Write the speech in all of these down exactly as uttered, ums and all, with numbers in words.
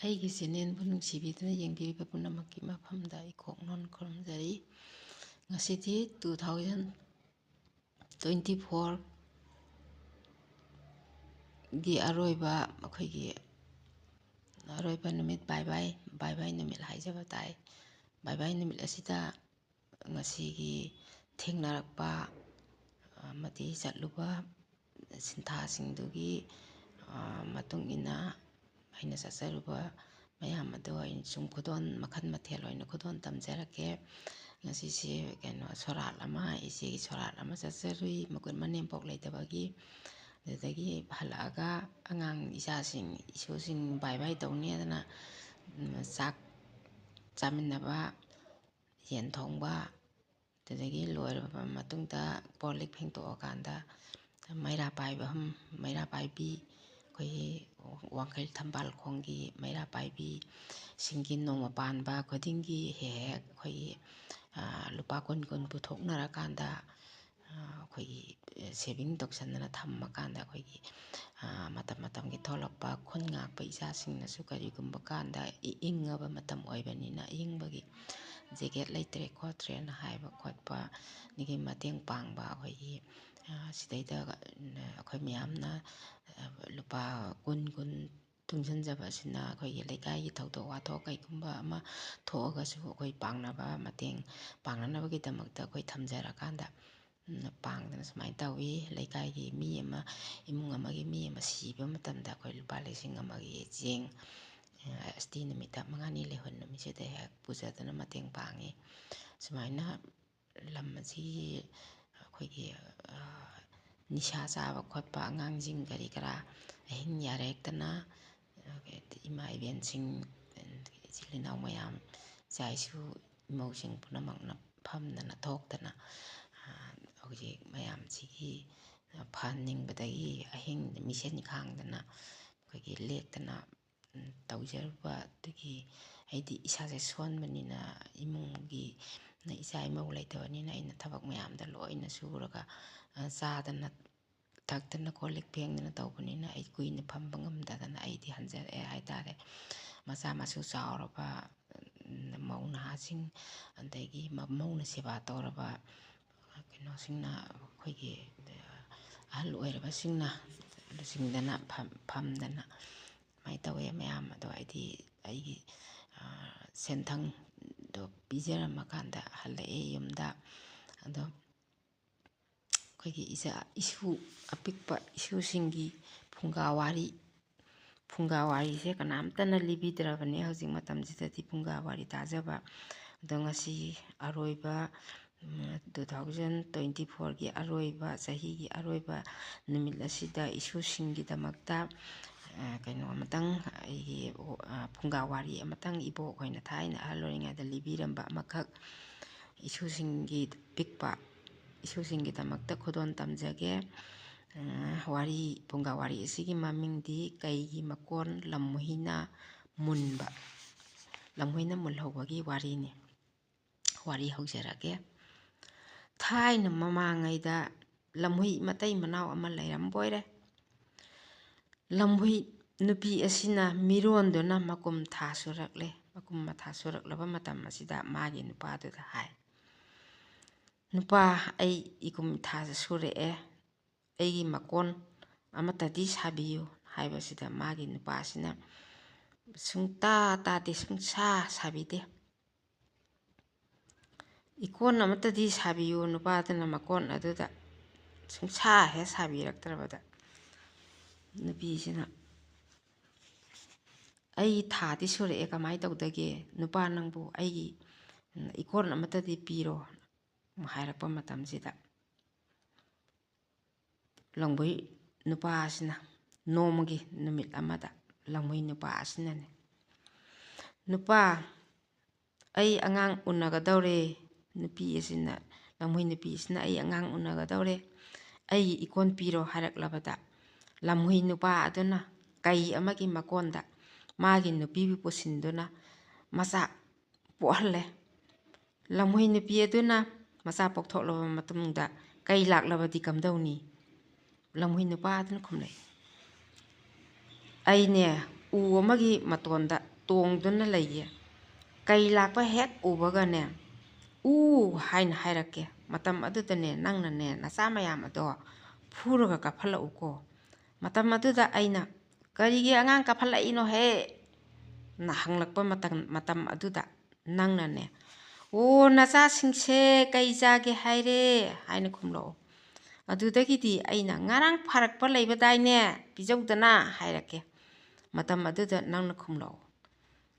ꯑꯩꯒꯤ ꯆꯦꯅꯦꯜꯕꯨ ꯅꯨꯡꯁꯤꯕꯤꯗꯨꯅ ꯌꯦꯡꯕꯤꯔꯤꯕ ꯄꯨꯝꯅꯃꯛꯀꯤ ꯃꯐꯝꯗ ꯏꯀꯣꯛ ꯅꯣꯟ ꯈꯨꯔꯨꯝꯖꯔꯤ꯫ ꯉꯁꯤꯗꯤ two thousand twenty fourꯒꯤ ꯑꯔꯣꯏꯕ, ꯑꯩꯈꯣꯏꯒꯤ ꯑꯔꯣꯏꯕ ꯅꯨꯃꯤꯠ, ꯕꯥꯏ ꯕꯥꯏ, ꯕꯥꯏ ꯕꯥꯏ ꯅꯨꯃꯤꯠ ꯍꯥꯏꯖꯕ ꯇꯥꯏ꯫ ꯕꯥꯏ ꯕꯥꯏ ꯅꯨꯃꯤꯠ ꯑꯁꯤꯗ ꯉꯁꯤꯒꯤ ꯊꯦꯡꯅꯔꯛꯄ ꯑꯃꯗꯤ ꯆꯠꯂꯨꯕ ꯁꯤꯟꯊꯥꯁꯤꯡꯗꯨꯒꯤ, ꯑ, ꯃꯇꯨꯡ ꯏꯟꯅ ꯑꯩꯅ ꯆꯠꯆꯔꯨꯕ ꯃꯌꯥꯝ ꯑꯗꯣ ꯑꯩꯅ ꯁꯨꯝ ꯈꯨꯗꯣꯟ ꯃꯈꯜ ꯃꯊꯦꯜ ꯑꯣꯏꯅ ꯈꯨꯗꯣꯟ ꯇꯝꯖꯔꯛꯀꯦ꯫ ꯉꯁꯤꯁꯦ ꯀꯩꯅꯣ, ꯁꯣꯔꯥꯠ ꯑꯃ, ꯏꯆꯦꯒꯤ ꯁꯣꯔꯥꯠ ꯑꯃ ꯆꯠꯆꯔꯨꯏ, ꯃꯀꯨꯠ ꯃꯅꯦꯝꯄꯣꯛ ꯂꯩꯇꯕꯒꯤ꯫ ꯑꯗꯨꯗꯒꯤ ꯍꯜꯂꯛꯑꯒ ꯑꯉꯥꯡ ꯏꯆꯥꯁꯤꯡ, ꯏꯁꯨꯁꯤꯡ ꯕꯥꯏ ꯕꯥꯏ ꯇꯧꯅꯤ ꯍꯥꯏꯗꯅ, ꯎꯝ, ꯆꯥꯛ ꯆꯥꯃꯤꯟꯅꯕ, ꯌꯦꯟ ꯊꯣꯡꯕ, ꯑꯗꯨꯗꯒꯤ ꯂꯣꯏꯔꯕ ꯃꯇꯨꯡꯗ ꯀꯣꯜ ꯂꯤꯛ ꯐꯦꯡꯗꯣꯛꯑꯀꯥꯟꯗ ꯃꯩꯔꯥ ꯄꯥꯏꯕ, ꯃꯩꯔꯥ ꯄꯥꯏꯕꯤ, ꯑꯩꯈꯣꯏꯒꯤ ꯋꯥꯡꯈꯩ ꯊꯝꯕꯥꯜ ꯈꯣꯡꯒꯤ ꯃꯩꯔꯥ ꯄꯥꯏꯕꯤꯁꯤꯡꯒꯤ ꯅꯣꯡꯃ ꯄꯥꯟꯕ ꯈꯨꯗꯤꯡꯒꯤ ꯍꯦꯛ ꯍꯦꯛ ꯑꯩꯈꯣꯏꯒꯤ, ꯑ, ꯂꯨꯄꯥ ꯀꯨꯟ ꯀꯨꯟ ꯄꯨꯊꯣꯛꯅꯔꯀꯥꯟꯗ, ꯑ, ꯑꯩꯈꯣꯏꯒꯤ saving ꯇꯧꯁꯟꯗꯅ ꯊꯝꯃꯀꯥꯟꯗ ꯑꯩꯈꯣꯏꯒꯤ, ꯑ, ꯃꯇꯝ ꯃꯇꯝꯒꯤ ꯊꯣꯛꯂꯛꯄ ꯈꯨꯟ ꯉꯥꯛꯄ ꯏꯆꯥꯁꯤꯡꯅꯁꯨ ꯀꯔꯤꯒꯨꯝꯕ ꯀꯥꯟꯗ ꯏ-, ꯏꯪꯉꯕ ꯃꯇꯝ ꯑꯣꯏꯕꯅꯤꯅ, ꯏꯪꯕꯒꯤ jacket ꯂꯩꯇ꯭ꯔꯦ ꯈꯣꯠꯇ꯭ꯔꯦꯅ ꯍꯥꯏꯕ ꯈꯣꯠꯄ, ꯑꯗꯒꯤ ꯃꯇꯦꯡ ꯄꯥꯡꯕ ꯑꯩꯈꯣꯏꯒꯤ, ꯑ, ꯁꯤꯗꯩꯗ, ꯑ, ꯑꯩꯈꯣꯏ ꯃꯌꯥꯝꯅ, ꯑ, ꯂꯨꯄꯥ ꯀꯨꯟ ꯀꯨꯟ ꯇꯨꯡꯁꯤꯟꯖꯕ ꯑꯁꯤꯅ ꯑꯩꯈꯣꯏꯒꯤ ꯂꯩꯀꯥꯏꯒꯤ ꯊꯧꯗꯣꯛ ꯋꯥꯊꯣꯛ ꯀꯩꯒꯨꯝꯕ ꯑꯃ ꯊꯣꯛꯑꯒꯁꯨ ꯑꯩꯈꯣꯏ ꯄꯥꯡꯅꯕ, ꯃꯇꯦꯡ ꯄꯥꯡꯅꯅꯕꯒꯤꯗꯃꯛꯇ ꯑꯩꯈꯣꯏ ꯊꯝꯖꯔꯀꯥꯟꯗ, ꯎꯝ, ꯄꯥꯡꯗꯅ ꯁꯨꯃꯥꯏꯅ ꯇꯧꯏ꯫ ꯂꯩꯀꯥꯏꯒꯤ ꯃꯤ ꯑꯃ, ꯏꯃꯨꯡ ꯑꯃꯒꯤ ꯃꯤ ꯑꯃ ꯁꯤꯕ ꯃꯇꯝꯗ ꯑꯩꯈꯣꯏ ꯂꯨꯄꯥ ꯂꯤꯁꯤꯡ ꯑꯃꯒꯤ ꯆꯦꯡ, ꯑ, ꯑꯁꯇꯤ ꯅꯨꯃꯤꯠꯇ, ꯃꯉꯥꯅꯤ ꯂꯩꯍꯣꯟ ꯅꯨꯃꯤꯠꯁꯤꯗ ꯍꯦꯛ ꯄꯨꯖꯗꯅ ꯃꯇꯦꯡ ꯄꯥꯡꯉꯤ꯫ ꯁꯨꯃꯥꯏꯅ ꯂꯝ ꯑꯁꯤꯒꯤ ꯑꯩꯈꯣꯏꯒꯤ, ꯑ, ꯅꯤꯁꯥ ꯆꯥꯕ ꯈꯣꯠꯄ ꯑꯉꯥꯡꯁꯤꯡ ꯀꯔꯤ ꯀꯔꯥ ꯑꯍꯤꯡ ꯌꯥꯔꯦꯛꯇꯅ, ꯑ, ꯏꯃꯥ ꯏꯕꯦꯟꯁꯤꯡ, ꯏꯆꯤꯜ ꯏꯅꯥꯎ ꯃꯌꯥꯝ, ꯏꯆꯥ ꯏꯁꯨ, ꯏꯃꯧꯁꯤꯡ ꯄꯨꯝꯅꯃꯛꯅ ꯐꯝꯗꯅ ꯊꯣꯛꯇꯅ, ꯑ, ꯍꯧꯖꯤꯛ ꯃꯌꯥꯝꯁꯤꯒꯤ ꯐꯍꯟꯅꯤꯡꯕꯗꯒꯤ ꯑꯍꯤꯡ ꯃꯤꯁꯦꯟ ꯈꯥꯡꯗꯅ ꯑꯩꯈꯣꯏꯒꯤ ꯂꯦꯛꯇꯅ ꯇꯧꯖꯔꯨꯕ꯫ ꯑꯗꯨꯒꯤ ꯑꯩꯗꯤ ꯏꯁꯥꯁꯦ ꯁꯣꯟꯕꯅꯤꯅ, ꯏꯃꯨꯡꯒꯤ ꯏꯆꯥ ꯏꯃꯧ ꯂꯩꯇꯕꯅꯤꯅ ꯑꯩꯅ ꯊꯕꯛ ꯃꯌꯥꯝꯗ ꯂꯣꯏꯅ ꯁꯨꯔꯒ, ꯑ, ꯆꯥꯗꯅ ꯊꯛꯇꯅ ꯀꯣꯜ ꯂꯤꯛ ꯐꯦꯡꯗꯅ ꯇꯧꯕꯅꯤꯅ ꯑꯩ ꯀꯨꯏꯅ ꯐꯝꯕ ꯉꯝꯗꯗꯅ ꯑꯩꯗꯤ ꯍꯟꯖꯔꯛꯑꯦ ꯍꯥꯏꯇꯥꯔꯦ꯫ ꯃꯆꯥ ꯃꯁꯨ ꯆꯥꯎꯔꯕ, ꯎꯝ, ꯃꯧ ꯅꯍꯥꯁꯤꯡ, ꯑꯗꯒꯤ ꯃ-, ꯃꯧꯅ ꯁꯦꯕꯥ ꯇꯧꯔꯕ, ꯑ, ꯀꯩꯅꯣꯁꯤꯡꯅ, ꯑꯩꯈꯣꯏꯒꯤ, ꯑ, ꯑꯍꯜ ꯑꯣꯏꯔꯕꯁꯤꯡꯅ ꯂꯨꯆꯤꯡꯗꯅ ꯐꯝ-, ꯐꯝꯗꯅ ꯑꯗꯨꯃꯥꯏꯅ ꯇꯧꯋꯦ ꯃꯌꯥꯝ꯫ ꯑꯗꯣ ꯑꯩꯗꯤ ꯑꯩꯒꯤ, ꯑ, ꯁꯦꯟꯊꯪꯗꯣ ꯄꯤꯖꯔꯝꯃꯀꯥꯟꯗ ꯍꯜꯂꯛꯑꯦ ꯌꯨꯝꯗ꯫ ꯑꯗꯣ ꯑꯩꯈꯣꯏꯒꯤ ꯏꯆꯥ, ꯏꯁꯨ ꯑꯄꯤꯛꯄ ꯏꯁꯨꯁꯤꯡꯒꯤ ꯐꯨꯡꯒꯥ ꯋꯥꯔꯤ, ꯐꯨꯡꯒꯥ ꯋꯥꯔꯤꯁꯦ ꯀꯅꯥꯝꯇꯅ ꯂꯤꯕꯤꯗ꯭ꯔꯕꯅꯦ ꯍꯧꯖꯤꯛ ꯃꯇꯝꯁꯤꯗꯗꯤ ꯐꯨꯡꯒꯥ ꯋꯥꯔꯤ ꯇꯥꯖꯕ꯫ ꯑꯗꯣ ꯉꯁꯤ ꯑꯔꯣꯏꯕ, ꯎꯝ, two thousand twenty fourꯒꯤ ꯑꯔꯣꯏꯕ, ꯆꯍꯤꯒꯤ ꯑꯔꯣꯏꯕ ꯅꯨꯃꯤꯠ ꯑꯁꯤꯗ ꯏꯁꯨꯁꯤꯡꯒꯤꯗꯃꯛꯇ, ꯑ, ꯀꯩꯅꯣ ꯑꯃꯇꯪ, ꯑꯩꯒꯤ, ꯑ, ꯐꯨꯡꯒꯥ ꯋꯥꯔꯤ ꯑꯃꯇꯪ ꯏꯕꯣꯛ ꯍꯣꯏꯅ ꯊꯥꯏꯅ ꯑꯍꯜ ꯑꯣꯏꯔꯤꯉꯩꯗ ꯂꯤꯕꯤꯔꯝꯕ ꯑꯃꯈꯛ ꯏꯁꯨꯁꯤꯡꯒꯤ ꯄꯤꯛꯄ ꯏꯁꯨꯁꯤꯡꯒꯤꯗꯃꯛꯇ ꯈꯨꯗꯣꯜ ꯇꯝꯖꯒꯦ꯫ ꯑ, ꯋꯥꯔꯤ, ꯐꯨꯡꯒꯥ ꯋꯥꯔꯤ ꯑꯁꯤꯒꯤ ꯃꯃꯤꯡꯗꯤ ꯀꯩꯒꯤ ꯃꯀꯣꯟ ꯂꯝꯍꯨꯏꯅ ꯃꯨꯟꯕ, ꯂꯝꯍꯨꯏꯅ ꯃꯨꯜꯍꯧꯕꯒꯤ ꯋꯥꯔꯤꯅꯤ꯫ ꯋꯥꯔꯤ ꯍꯧꯖꯔꯒꯦ꯫ ꯊꯥꯏꯅ ꯃꯃꯥꯡꯉꯩꯗ ꯂꯝꯍꯨꯏ ꯃꯇꯩ ꯃꯅꯥꯎ ꯑꯃ ꯂꯩꯔꯝꯕ ꯑꯣꯏꯔꯦ꯫ ꯂꯝꯍꯨꯏ ꯅꯨꯄꯤ ꯑꯁꯤꯅ ꯃꯤꯔꯣꯟꯗꯨꯅ ꯃꯀꯨꯝ ꯊꯥ ꯁꯨꯔꯛꯂꯦ꯫ ꯃꯀꯨꯝ ꯃꯊꯥ ꯁꯨꯔꯛꯂꯕ ꯃꯇꯝ ꯑꯁꯤꯗ ꯃꯥꯒꯤ ꯅꯨꯄꯥꯗꯨꯗ ꯍꯥꯏ, "ꯅꯨꯄꯥ, ꯑꯩ ꯏꯀꯨꯝ ꯏꯊꯥ ꯁꯨꯔꯛꯑꯦ, ꯑꯩꯒꯤ ꯃꯀꯣꯟ ꯑꯃꯠꯇꯗꯤ ꯁꯥꯕꯤꯌꯨ" ꯍꯥꯏꯕꯁꯤꯗ ꯃꯥꯒꯤ ꯅꯨꯄꯥꯁꯤꯅ ꯁꯨꯡꯇꯥ ꯇꯥꯗꯦ, ꯁꯨꯡꯁꯥ ꯁꯥꯕꯤꯗꯦ꯫ "ꯏꯀꯣꯟ ꯑꯃꯠꯇꯗꯤ ꯁꯥꯕꯤꯌꯨ" ꯅꯨꯄꯥꯗꯨꯅ ꯃꯀꯣꯟ ꯑꯗꯨꯗ ꯁꯨꯡꯁꯥ ꯍꯦꯛ ꯁꯥꯕꯤꯔꯛꯇ꯭ꯔꯕꯗ ꯅꯨꯄꯤꯁꯤꯅ, "ꯑꯩ ꯊꯥꯗꯤ ꯁꯨꯔꯛꯑꯦ, ꯀꯃꯥꯏꯅ ꯇꯧꯗꯒꯦ? ꯅꯨꯄꯥ ꯅꯪꯕꯨ ꯑꯩꯒꯤ ꯏꯀꯣꯟ ꯑꯃꯠꯇꯗꯤ ꯄꯤꯔꯣ" ꯍꯥꯏꯔꯛꯄ ꯃꯇꯝꯁꯤꯗ ꯂꯝꯍꯨꯏ ꯅꯨꯄꯥ ꯑꯁꯤꯅ, ꯅꯣꯡꯃꯒꯤ ꯅꯨꯃꯤꯠ ꯑꯃꯗ ꯂꯝꯍꯨꯏ ꯅꯨꯄꯥ ꯑꯁꯤꯅꯅꯦ, "ꯅꯨꯄꯥ, ꯑꯩ ꯑꯉꯥꯡ ꯎꯅꯒꯗꯧꯔꯦ", ꯅꯨꯄꯤ ꯑꯁꯤꯅ, ꯂꯝꯍꯨꯏ ꯅꯨꯄꯤ ꯑꯁꯤꯅ, "ꯑꯩ ꯑꯉꯥꯡ ꯎꯅꯒꯗꯧꯔꯦ, ꯑꯩꯒꯤ ꯏꯀꯣꯟ ꯄꯤꯔꯣ" ꯍꯥꯏꯔꯛꯂꯕꯗ, ꯂꯝꯍꯨꯏ ꯅꯨꯄꯥ ꯑꯗꯨꯅ ꯀꯩ ꯑꯃꯒꯤ ꯃꯀꯣꯟꯗ ꯃꯥꯒꯤ ꯅꯨꯄꯤꯕꯨ ꯄꯨꯁꯤꯟꯗꯨꯅ ꯃꯆꯥ ꯄꯣꯛꯍꯜꯂꯦ꯫ ꯂꯝꯍꯨꯏ ꯅꯨꯄꯤ ꯑꯗꯨꯅ ꯃꯆꯥ ꯄꯣꯛꯊꯣꯛꯂꯕ ꯃꯇꯨꯡꯗ ꯀꯩ ꯂꯥꯛꯂꯕꯗꯤ ꯀꯝꯗꯧꯅꯤ? ꯂꯝꯍꯨꯏ ꯅꯨꯄꯥ ꯑꯗꯨꯅ ꯈꯨꯝꯂꯛꯏ, "ꯑꯩꯅꯦ ꯎ ꯑꯃꯒꯤ ꯃꯇꯣꯟꯗ ꯇꯣꯡꯗꯨꯅ ꯂꯩꯌꯦ꯫ ꯀꯩ ꯂꯥꯛꯄ ꯍꯦꯛ ꯎꯕꯒꯅꯦ, "ꯎ" ꯍꯥꯏꯅ ꯍꯥꯏꯔꯛꯀꯦ꯫ ꯃꯇꯝ ꯑꯗꯨꯗꯅꯦ ꯅꯪꯅꯅꯦ ꯅꯆꯥ ꯃꯌꯥꯝ ꯑꯗꯣ ꯐꯨꯔꯒ ꯀꯥꯞꯍꯜꯂꯛꯎꯀꯣ꯫ ꯃꯇꯝ ꯑꯗꯨꯗ ꯑꯩꯅ, "ꯀꯔꯤꯒꯤ ꯑꯉꯥꯡ ꯀꯥꯞꯍꯜꯂꯛꯏꯅꯣꯍꯦ?" ꯅ ꯍꯪꯂꯛꯄ ꯃꯇꯝ, ꯃꯇꯝ ꯑꯗꯨꯗ ꯅꯪꯅꯅꯦ, "ꯑꯣ, ꯅꯆꯥꯁꯤꯡꯁꯦ ꯀꯩ ꯆꯥꯒꯦ ꯍꯥꯏꯔꯦ?" ꯍꯥꯏꯅ ꯈꯨꯝꯂꯛꯑꯣ꯫ ꯑꯗꯨꯗꯒꯤꯗꯤ ꯑꯩꯅ, "ꯉꯔꯥꯡ ꯐꯥꯔꯛꯄ ꯂꯩꯕꯗꯥꯏꯅꯦ, ꯄꯤꯖꯧꯗꯅ" ꯍꯥꯏꯔꯛꯀꯦ꯫ ꯃꯇꯝ ꯑꯗꯨꯗ ꯅꯪꯅ ꯈꯨꯝꯂꯛꯑꯣ,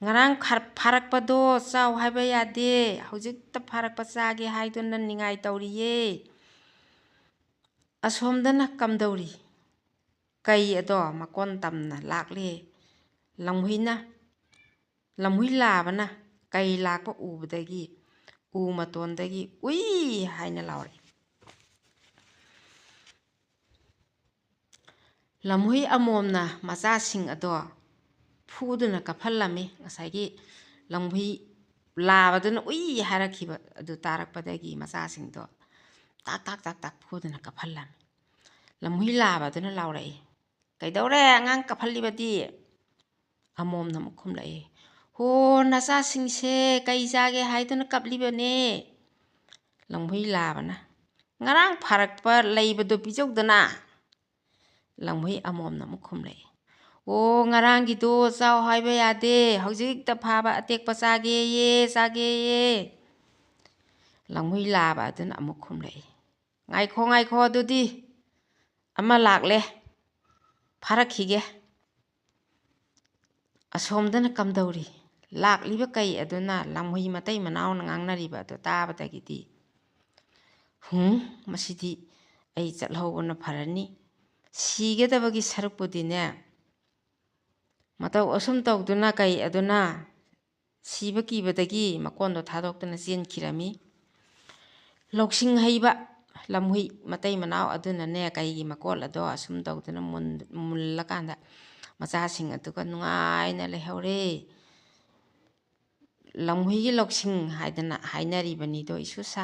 "ꯉꯔꯥꯡ ꯈꯥꯔ-, ꯐꯥꯔꯛꯄꯗꯣ ꯆꯥꯎ ꯍꯥꯏꯕ ꯌꯥꯗꯦ, ꯍꯧꯖꯤꯛꯇ ꯐꯥꯔꯛꯄ ꯆꯥꯒꯦ ꯍꯥꯏꯗꯨꯅ ꯅꯤꯡꯉꯥꯏ ꯇꯧꯔꯤꯌꯦ꯫ ꯑꯁꯣꯝꯗꯅ ꯀꯝꯗꯧꯔꯤ?" ꯀꯩ ꯑꯗꯣ ꯃꯀꯣꯟ ꯇꯝꯅ ꯂꯥꯛꯂꯦ꯫ ꯂꯝꯍꯨꯏꯅ, ꯂꯝꯍꯨꯏ ꯂꯥꯕꯅ ꯀꯩ ꯂꯥꯛꯄ ꯎꯕꯗꯒꯤ ꯎ ꯃꯇꯣꯟꯗꯒꯤ "ꯎꯏ" ꯍꯥꯏꯅ ꯂꯥꯎꯔꯛꯏ꯫ ꯂꯝꯍꯨꯏ ꯑꯃꯣꯝꯅ ꯃꯆꯥꯁꯤꯡ ꯑꯗꯣ ꯐꯨꯗꯨꯅ ꯀꯞꯍꯜꯂꯝꯃꯤ꯫ ꯉꯁꯥꯏꯒꯤ ꯂꯝꯍꯨꯏ ꯂꯥꯕꯗꯨꯅ "ꯎꯏ" ꯍꯥꯏꯔꯛꯈꯤꯕ ꯑꯗꯨ ꯇꯥꯔꯛꯄꯗꯒꯤ ꯃꯆꯥꯁꯤꯡꯗꯣ ꯇꯥꯛ ꯇꯥꯛ ꯇꯥꯛ ꯇꯥꯛ ꯐꯨꯗꯨꯅ ꯀꯞꯍꯜꯂꯝꯃꯤ꯫ ꯂꯝꯍꯨꯏ ꯂꯥꯕꯗꯨꯅ ꯂꯥꯎꯔꯛꯏ, "ꯀꯩꯗꯧꯔꯦ ꯑꯉꯥꯡ ꯀꯞꯍꯜꯂꯤꯕꯗꯤ?" ꯑꯃꯣꯝꯅ ꯑꯃꯨꯛ ꯈꯨꯝꯂꯛꯏ, "ꯍꯣ, ꯅꯆꯥꯁꯤꯡꯁꯦ ꯀꯩ ꯆꯥꯒꯦ ꯍꯥꯏꯗꯨꯅ ꯀꯞꯂꯤꯕꯅꯦ?" ꯂꯝꯍꯨꯏ ꯂꯥꯕꯅ, "ꯉꯔꯥꯡ ꯐꯥꯔꯛꯄ ꯂꯩꯕꯗꯣ ꯄꯤꯖꯧꯗꯅ?" ꯂꯝꯍꯨꯏ ꯑꯃꯣꯝꯅ ꯑꯃꯨꯛ ꯈꯨꯝꯂꯛꯏ, "ꯑꯣ, ꯉꯔꯥꯡꯒꯤꯗꯣ ꯆꯥꯎ ꯍꯥꯏꯕ ꯌꯥꯗꯦ, ꯍꯧꯖꯤꯛꯇ ꯐꯥꯕ ꯑꯇꯦꯛꯄ ꯆꯥꯒꯦꯌꯦ, ꯆꯥꯒꯦꯌꯦ꯫" ꯂꯝꯍꯨꯏ ꯂꯥꯕ ꯑꯗꯨꯅ ꯑꯃꯨꯛ ꯈꯨꯝꯂꯛꯏ, "ꯉꯥꯏꯈꯣ, ꯉꯥꯏꯈꯣ, ꯑꯗꯨꯗꯤ ꯑꯃ ꯂꯥꯛꯂꯦ, ꯐꯥꯔꯛꯈꯤꯒꯦ꯫" ꯑꯁꯣꯝꯗꯅ ꯀꯝꯗꯧꯔꯤ? ꯂꯥꯛꯂꯤꯕ ꯀꯩ ꯑꯗꯨꯅ ꯂꯝꯍꯨꯏ ꯃꯇꯩ ꯃꯅꯥꯎꯅ ꯉꯥꯡꯅꯔꯤꯕ ꯑꯗꯨ ꯇꯥꯕꯗꯒꯤꯗꯤ, "ꯍꯨꯝ, ꯃꯁꯤꯗꯤ ꯑꯩ ꯆꯠꯍꯧꯕꯅ ꯐꯔꯅꯤ꯫ ꯁꯤꯒꯗꯕꯒꯤ ꯁꯔꯨꯛꯄꯨꯗꯤꯅꯦ꯫" ꯃꯇꯧ ꯑꯁꯨꯝ ꯇꯧꯗꯨꯅ ꯀꯩ ꯑꯗꯨꯅ ꯁꯤꯕ ꯀꯤꯕꯗꯒꯤ ꯃꯀꯣꯟꯗꯣ ꯊꯥꯗꯣꯛꯇꯨꯅ ꯆꯦꯟꯈꯤꯔꯝꯃꯤ꯫ ꯂꯧꯁꯤꯡ ꯍꯩꯕ ꯂꯝꯍꯨꯏ ꯃꯇꯩ ꯃꯅꯥꯎ ꯑꯗꯨꯅꯅꯦ ꯀꯩꯒꯤ ꯃꯀꯣꯜ ꯑꯗꯣ ꯑꯁꯨꯝ ꯇꯧꯗꯨꯅ ꯃꯨꯟ-, ꯃꯨꯜꯂꯀꯥꯟꯗ ꯃꯆꯥꯁꯤꯡ ꯑꯗꯨꯒ ꯅꯨꯡꯉꯥꯏꯅ ꯂꯩꯍꯧꯔꯦ꯫ ꯂꯝꯍꯨꯏꯒꯤ ꯂꯧꯁꯤꯡ ꯍꯥꯏꯗꯅ ꯍꯥꯏꯅꯔꯤꯕꯅꯤꯗꯣ ꯏꯁꯨꯁꯥ꯫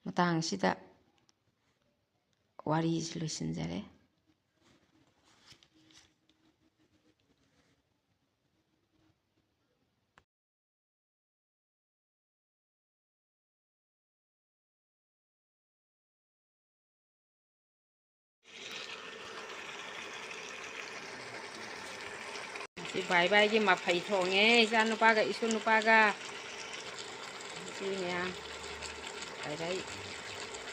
ꯃꯇꯥꯡꯁꯤꯗ ꯋꯥꯔꯤꯁꯤ ꯂꯣꯏꯁꯤꯟꯖꯔꯦ꯫ ꯁꯤ ꯕꯥꯏ ꯕꯥꯏꯒꯤ ꯃꯐꯩ ꯊꯣꯡꯉꯦ, ꯏꯆꯥ ꯅꯨꯄꯥꯒ ꯏꯁꯨ ꯅꯨꯄꯥꯒ꯫ ꯁꯤ ꯃꯌꯥꯝ ꯕꯥꯏ ꯕꯥꯏ,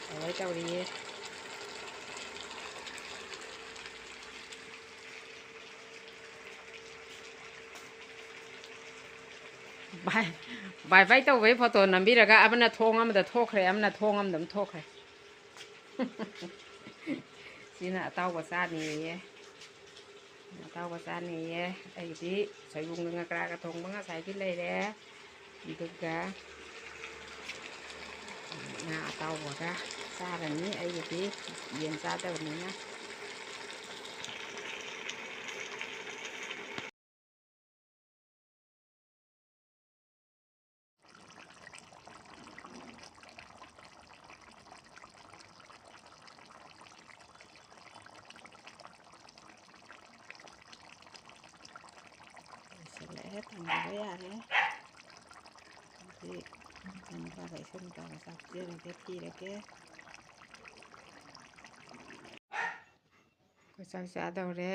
ꯕꯥꯏ ꯕꯥꯏ ꯇꯧꯔꯤꯌꯦ꯫ ꯕꯥꯏ, ꯕꯥꯏ ꯕꯥꯏ ꯇꯧꯕꯩ ꯐꯣꯇꯣ ꯅꯝꯕꯤꯔꯒ ꯑꯃꯅ ꯊꯣꯡ ꯑꯃꯗ ꯊꯣꯛꯈ꯭ꯔꯦ, ꯑꯃꯅ ꯊꯣꯡ ꯑꯃꯗ ꯑꯃ ꯊꯣꯛꯈ꯭ꯔꯦ꯫ ꯁꯤꯅ ꯑꯇꯥꯎꯕ ꯆꯥꯅꯤꯌꯦ꯫ ꯑꯇꯥꯎꯕ ꯆꯥꯅꯤꯌꯦ꯫ ꯑꯩꯒꯤꯗꯤ ꯁꯣꯏꯕꯨꯝꯒ ꯉꯀ꯭ꯔꯥꯒ ꯊꯣꯡꯕ ꯉꯁꯥꯏꯒꯤ ꯂꯩꯔꯦ꯫ ꯑꯗꯨꯒ ꯉꯥ ꯑꯇꯥꯎꯕꯒ ꯆꯥꯔꯅꯤ꯫ ꯑꯩꯒꯤꯗꯤ ꯌꯦꯟ ꯆꯥꯗꯕꯅꯤꯅ꯫ ꯂꯣꯏꯁꯤꯜꯂꯛꯑꯦ, ꯊꯝꯕꯤꯕ ꯌꯥꯔꯦ꯫ ꯑꯗꯨꯗꯤ ꯏꯆꯥꯅꯨꯄꯥꯒ ꯏꯁꯨ ꯅꯨꯄꯥꯒ ꯆꯥꯛ ꯄꯤꯖꯔꯒꯦ, ꯊꯤꯔꯒꯦ꯫ ꯑꯩꯈꯣꯏ ꯆꯥꯛ ꯆꯥꯗꯧꯔꯦ꯫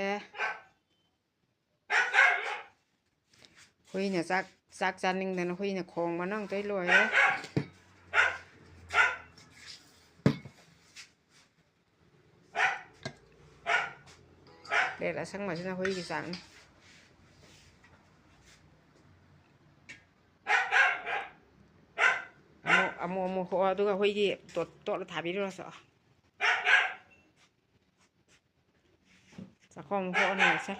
ꯍꯨꯏꯅ ꯆꯥꯛ, ꯆꯥꯛ ꯆꯥꯅꯤꯡꯗꯅ ꯍꯨꯏꯅ ꯈꯣꯡꯕꯅ ꯑꯃꯨꯛꯇꯣꯏ ꯂꯣꯏꯔꯦ꯫ ꯄ꯭ꯂꯦꯠ ꯑꯁꯪꯕꯁꯤꯅ ꯍꯨꯏꯒꯤ ꯆꯥꯛꯅꯤ꯫ ꯑꯃꯨꯛ, ꯑꯃꯨꯛ, ꯑꯃꯨꯛ ꯍꯣ, ꯑꯗꯨꯒ ꯍꯨꯏꯒꯤ ꯇꯣꯠ-, ꯇꯣꯠꯂ ꯊꯥꯕꯤꯔꯨꯔꯣ ꯆꯣ꯫ ꯆꯥꯛꯈꯣꯝ ꯍꯣꯠꯅꯔꯁꯦ꯫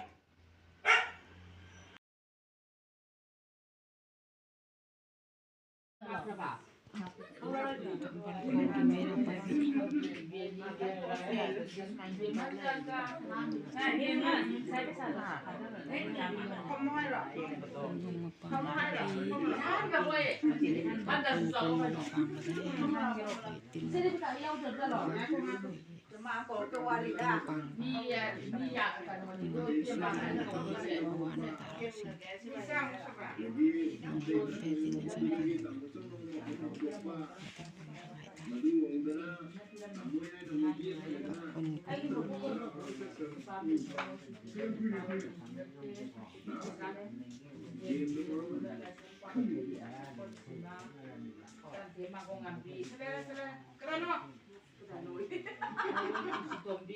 ꯀꯅꯥꯅꯣ?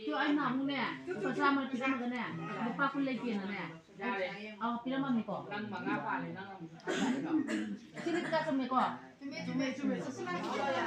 ꯑꯗꯣ ꯑꯩꯅ ꯑꯃꯨꯛꯅꯦ, ꯂꯨꯄꯥ ꯆꯥꯝꯃ ꯄꯤꯔꯝꯃꯒꯅꯦ, ꯂꯨꯄꯥ ꯀꯨꯟ ꯂꯩꯇꯦꯅꯅꯦ, ꯑꯩ, ꯑꯥ, ꯄꯤꯔꯝꯃꯝꯅꯤꯀꯣ꯫ ꯅꯪ ꯃꯉꯥ ꯄꯥꯜꯂꯦ, ꯅꯪ ꯑꯃꯨꯛ ꯁꯤꯗꯤ ꯀꯌꯥ ꯆꯨꯝꯃꯦꯀꯣ? ꯆꯨꯝꯃꯦ, ꯆꯨꯝꯃꯦ, ꯆꯨꯝꯃꯦ꯫